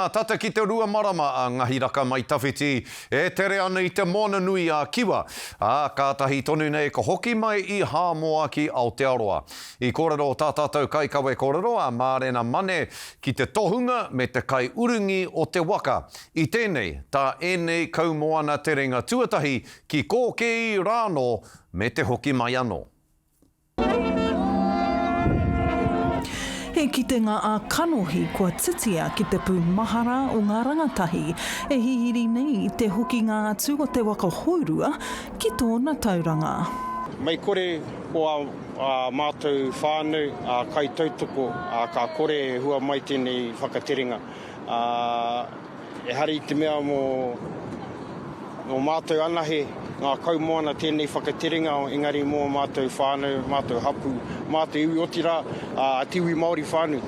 Tata ki te marama a Ngahiraka Mai Tawhiti e tere ana i te Moana Nui a Kiwa, ā, kātahi tonu nei ka hoki mai i Hāmoa ki Aotearoa. I kōrero tā tātou kaikawe kōrero a Mārena Mane ki te tohunga me te kaiurungi o te waka. I tēnei, tā ēnei kaumoana terenga tuatahi ki Kōkēi rānō me te hoki mai anō. He kitenga ā-kanohi kua titia ki te pū mahara o ngā rangatahi e hihiri nei i te hokinga atu o te waka hourua ki tōna tauranga. Mei kore ko ā mātou whānau, ā kaitautoko, ā, ka kore e hua mai tēnei whakaterenga. Ā. Ehara i te mea mō mō mātou anahe ngā kaumoana tēnei whakaterenga, engari mō mātou whānau, mātou hapū, mātou iwi, otirā, a te iwi Māori whānui.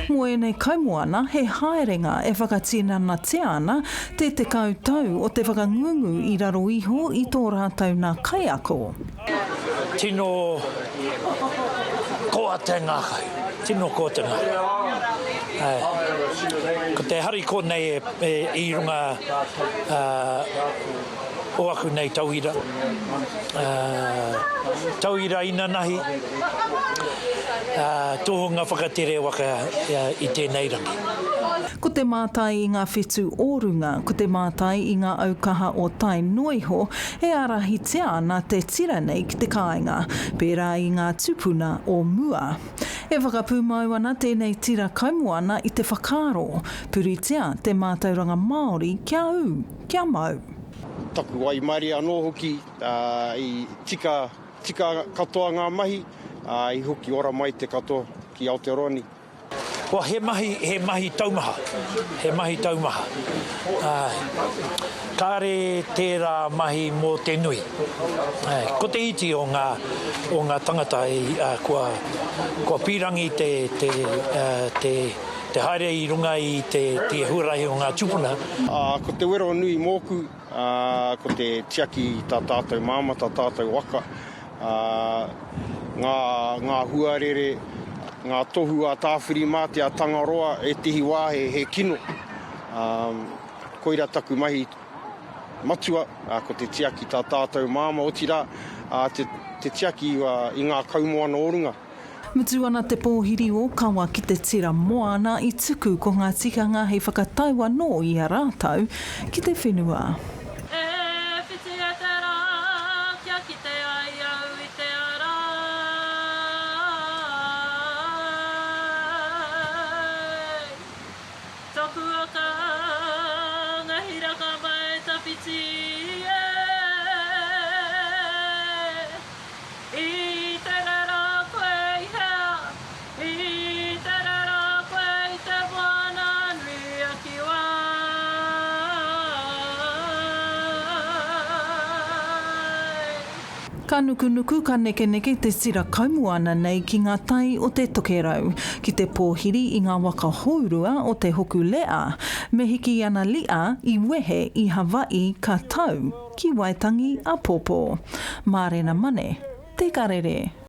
Mō ēnei kaumoana, he haerenga e whakatinanatia ana te 10 tau o te whakangungu i raro iho i tō rātou nā kaiako. Tino koa te ngākau, tino koa te ngākau. Ko te hariko nei i runga o aku nei tauira, tauira inanahi, tohunga whakatere waka i tēnei rangi. Ko te mātai i ngā whetū o runga, ko te mātai i ngā aukaha o tai noa iho, e ārahitia ana te tira nei ki te kāinga, pērā i ngā tūpuna o mua. E whakapūmau ana tēnei tira kaumoana i te whakaaro, puritia te mātauranga Māori kia ū, kia mau. Taku waimarie anō hoki, i tika, tika katoa ngā mahi, ā, i hoki ora mai te katoa ki Aotearoa nei. Kua he mahi, he mahi taumaha, he mahi taumaha. Āe. Kāre tērā mahi mō te nui. Āe. Ko te iti o ngā, o ngā tangata i, ā, kua, kua pīrangi te, te, ā, te, te haere i runga i te, te huarahi o ngā tūpuna. Ā, ko te wero nui mōku, ā, ko te tiaki i tā tātou māmā, tā tātou waka, ā, ngā, ngā huarere, ngā tohu a Tāwhirimātea, Tangaroa, ētehi wā he, he kino. Ā, koira taku mahi matua, ā, ko te tiaki tā tātou māmā, otirā, ā, te, te tiaki i ngā kaumoana o runga. Mutu ana te pōhiri ōkawa ki te tira moana i tuku ko ngā tikanga hei whakatau anō i a rātou ki te whenua. E whiti e te rā, kia kite ai au i te ara. Toku aka, ngahiraka mai tawhiti e. I tere rā koe i hea? I tere rā koe i te moana nui a Kiwa. Ka nukunuku, ka nekeneke te tira kaumoana nei ki ngā tai o te Tokerau, ki te pōhiri i ngā waka hourua o te Hokulea, me hiki ana li'a i wehe i Hawaii ka tau. Ki Waitangi apōpō. Mārena Mane, Te Karere.